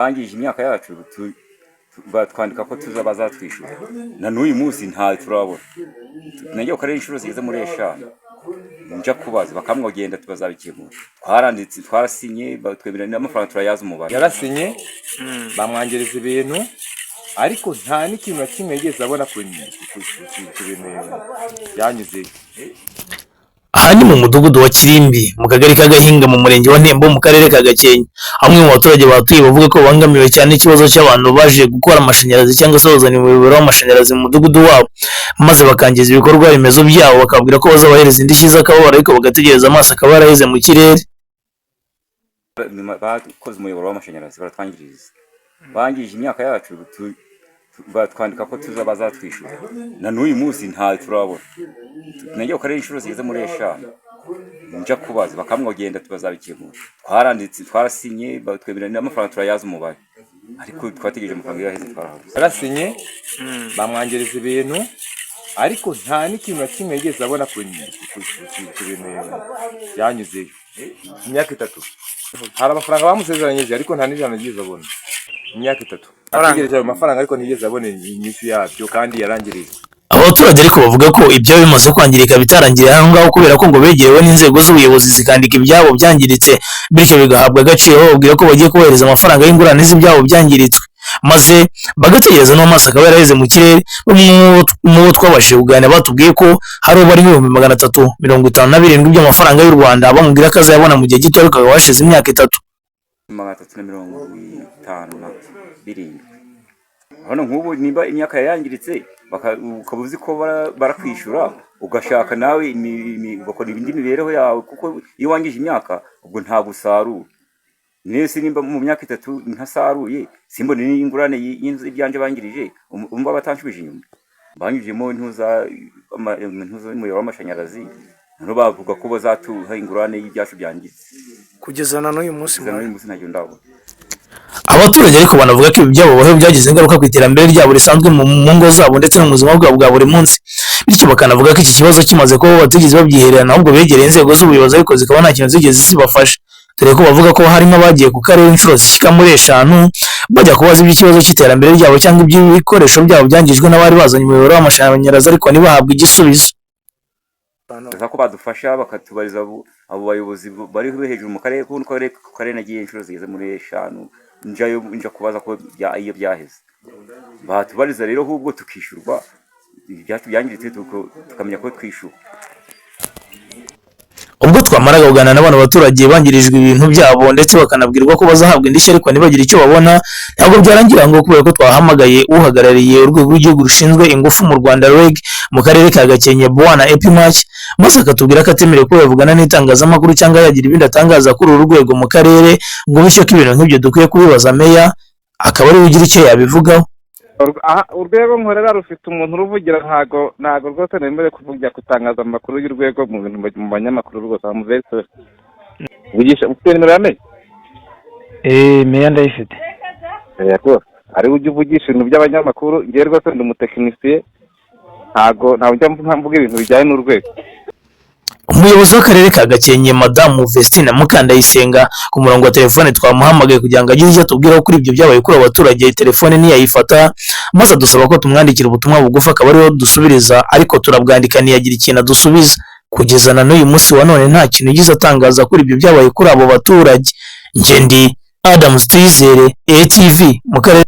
Bangije imyaka yacu, batwandika ko tuza bazatwishyura, na n'uyu munsi ntayo turabona. Nagiye ku karere inshuro zigeze muri 5, nja kubaza, bakambwira genda tubazabikemura. Twaranditse, twarasinye, batwemerera n'amafaranga, turayazi umubare. Yarasinye, bamwangiriza ibintu, ariko nta n'ikintu na kimwe yigeze abona ku bintu byanyuzeyo. Aha ni mu mudugudu wa Kirimbi, mu kagari ka Gahinga, mu murenge wa Ntembo, mu karere ka Gakenke. Bamwe mu baturage bahatuye bavuga ko babangamiwe cyane n'ikibazo cy'abantu baje gukora amashanyarazi cyangwa se bazana umuyoboro w'amashanyarazi mu mudugudu wabo, maze bakangiza ibikorwa remezo byabo, bakababwira ko bazabahereza indishyi z'akababaro, ariko bagategereza amaso akaba yaraheze mu kirere. Bakoze umuyoboro w'amashanyarazi baratwangiriza, bangije imyaka yacu, batwandika ko tuza bazatwishyura, na n'uyu munsi ntayo turabona. Nagiye ku karere inshuro zigeze muri 5, nja kubaza, bakambwira genda tubazabikemura. Twaranditse, twarasinye, batwemerera n'amafaranga, turayazi umubare, ariko twategereje amafaranga yaheze, twarahabuze. Yarasinye, bamwangiriza ibintu, ariko nta n'ikintu na kimwe yigeze abona ku bintu byanyuzeyo. Imyaka 3, hari amafaranga bamusezeranyije, ariko nta n'ijana yigeze abona. Imyaka 3 ategereje ayo mafaranga, ariko ntiyigeze abona inyishyu yabyo kandi yarangirijwe. Abaturage ariko bavuga ko ibyabo bimaze kwangirika bitarangiriye aho ngaho, kubera ko ngo begerewe n'inzego z'ubuyobozi zikandika ibyabo byangiritse, bityo bigahabwa agaciro, bababwira ko bagiye kubohereza amafaranga y'ingurane z'ibyabo byangiritswe, maze bagategereza n'amaso akaba yaraheze mu kirere. Bamwe mu bo twabashije kuganira batubwiye ko hari uwo 357,000 by'amafaranga y'u Rwanda, bamubwira ko azayabona mu gihe gito, ariko akaba hashize imyaka 3. 357. Urabona nk'ubu nimba imyaka yangiritse, ukaba uzi ko barakwishyura, ugashaka nawe ugakora indi mibereho yawe, kuko iyo wangije imyaka ubwo ntabwo usarura. Nese nimba mu myaka 3 ntasaruye, simbone n'ingurane y'inzu ibyanjye bangirije, umva batanshubije inyuma. Banyujemo intuza intuza y'umuyoboro w'amashanyarazi, noneho bavuga ko bazatuha ingurane y'ibyacu byangiritse. Kugeza na n'uyu munsi? Kugeza n'uyu munsi ntacyo ndabona. Abaturage ariko banavuga ko ibi byababayeho byagize ingaruka ku iterambere ryabo risanzwe mu ngo zabo ndetse no mu buzima bwabo bwa buri munsi, bityo bakanavuga ko iki kibazo kimaze kuba batigeze babyihererana, ahubwo begereye inzego z'ubuyobozi, ariko zikaba nta kintu zigeze zibafasha, dore ko bavuga ko harimo abagiye ku karere inshuro zishyika muri 5 bajya kubaza iby'ikibazo cy'iterambere ryabo cyangwa iby'ibikoresho byabo byangijwe n'abari bazanye umuyoboro w'amashanyarazi, ariko ntibahabwe igisubizo. Ndashaka ko badufasha bakatubariza abo bayobozi bari hejuru mu karere, kuko ku karere nagiye inshuro zigeze muri 5, njayo nja kubaza ko iyo byaheze. Batubariza rero ahubwo tukishyurwa ibyacu byangiritse, tukamenya ko twishyurwa. Ubwo twamaraga kuganira na bano baturage bangirijwe ibintu byabo, ndetse bakanabwirwa ko bazahabwa indishyi, ariko ntibagire icyo babona, ntabwo byarangira ngo kubera ko twahamagaye uhagarariye urwego rw'igihugu rushinzwe ingufu mu Rwanda, REG, mu karere ka Gakenke, Bwana Epimac, maze akatubwira ko atemerewe kuba yavugana n'itangazamakuru cyangwa yagira ibindi atangaza kuri uru rwego mu karere, ngo bityo ko ibintu nk'ibyo dukwiye kubibaza meya, akaba ariwe ugira icyo yabivugaho. Aha, urwego nkorera rufite umuntu uruvugira. Ntago rwose nemerewe kuvugira gutangaza amakuru y'urwego mu bintu mu banyamakuru rwose. Amuvese vugisha, ufite nimero ya meya? Eh, meya ndayifite. Yego, ari ujya uvugisha ibintu by'abanyamakuru. Ngewe rwose ndi umutekinisiye, ntago njya mvuga ibintu bijyanye n'urwego. Umuyobozi w'akarere ka Gakenke, Madamu Vestine Mukandayisenga, ku murongo wa telefone twamuhamagaye kugira ngo agire icyo atubwiraho kuri ibyo byabaye kuri abo baturage, telefone ntiyayifata, maze adusaba ko tumwandikira ubutumwa bugufi akaba ariho dusubiriza, ariko turabwandika ntiyagira ikintu adusubiza. Kugeza na n'uyu munsi wa none nta kintu yigeze atangaza kuri ibyo byabaye kuri abo baturage. Njye ndi Adams Tuyizere, ATV mu karere.